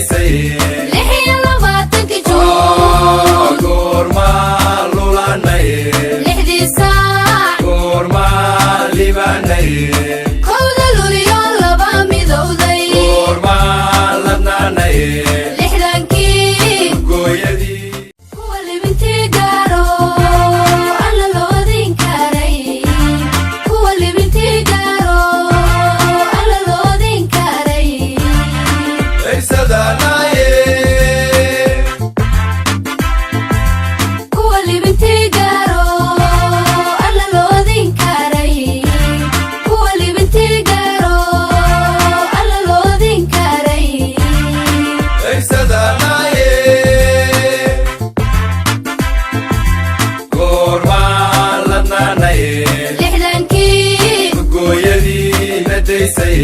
Daysay. 26-kii Juun. Goormaa lulanay? 6-dii saac. Goormaa libanay? 1-da Luliyo laba midowday. Goormaa ladnaanay? 60-kii. Gooyadii. Kuwa libintii gaaro alla loodin karay, kuwa libintii gaaro alla loodin karay. Laysadanaye. Kuwa libintii gaaro alla loodin karay, kuwa libintii gaaro alla loodin karay. Laysadanaye. Goormaa ladnaanay? 60-kii. Gooyadii na daysay.